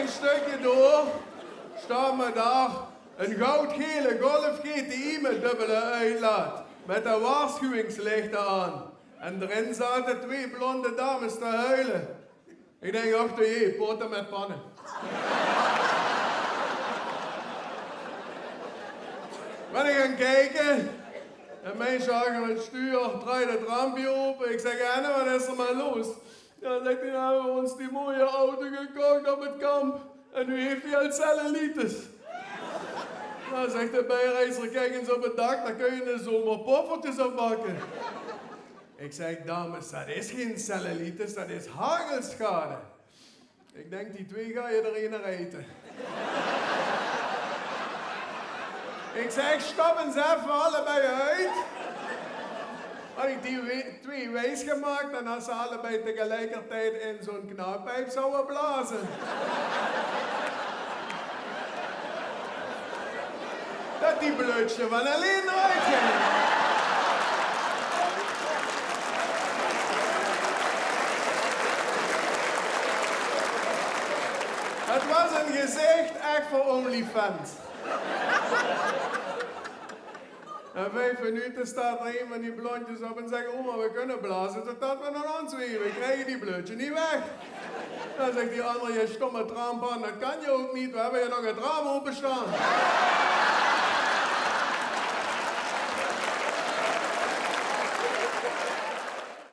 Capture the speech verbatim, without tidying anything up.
Stökske door, staon v'r dao, 'n goudgele Golf G T I mit döbbele oetlaot, mit de waarschuwingslechte aan. En d'rin zaote twee blonde dames te huile. Ich dink: "Och, doe jee, pote mit panne." Bön ich gaon kieke. En mien zag aon 't stuur, drejt 't raampke ope. Ich zèk: "En, waat is d'r mit loos?" "Jao," zaet 'r, "v'r höbbe ós die mooie auto gekoch op 't kamp. En noe haet 'r al cellulitis." "Noe," zaet de biereizer, "kiek ins op 't dak, dao kóns se in de zomer poffertjes op bakke." Ich zèk: "Dames, dat is gein cellulitis, dat is hagelschade." Ich dink: "Die twee gaon d'r eine riete." Ich zèk: "Stap ins effe allebei oet." Had ich die we-, twee wies gemaak, dan has se allebei tegeliekertied in zoe'n knaakpiep zouwe blaoze. Dat die blöödsje van allein d'roet ginge. 't Waas e gezich ech veur OnlyFans. Nao vief minute staot d'r ein van die blondjes op en zaet: "Oma, v'r kinne blaoze totdat v'r nao hós weve. V'r kriege die blöödsje neet weg." Dan zaet die anger: "Jee stomme trampon, dat kans se ouch neet. V'r höbbe hie nog 't raam ope staon."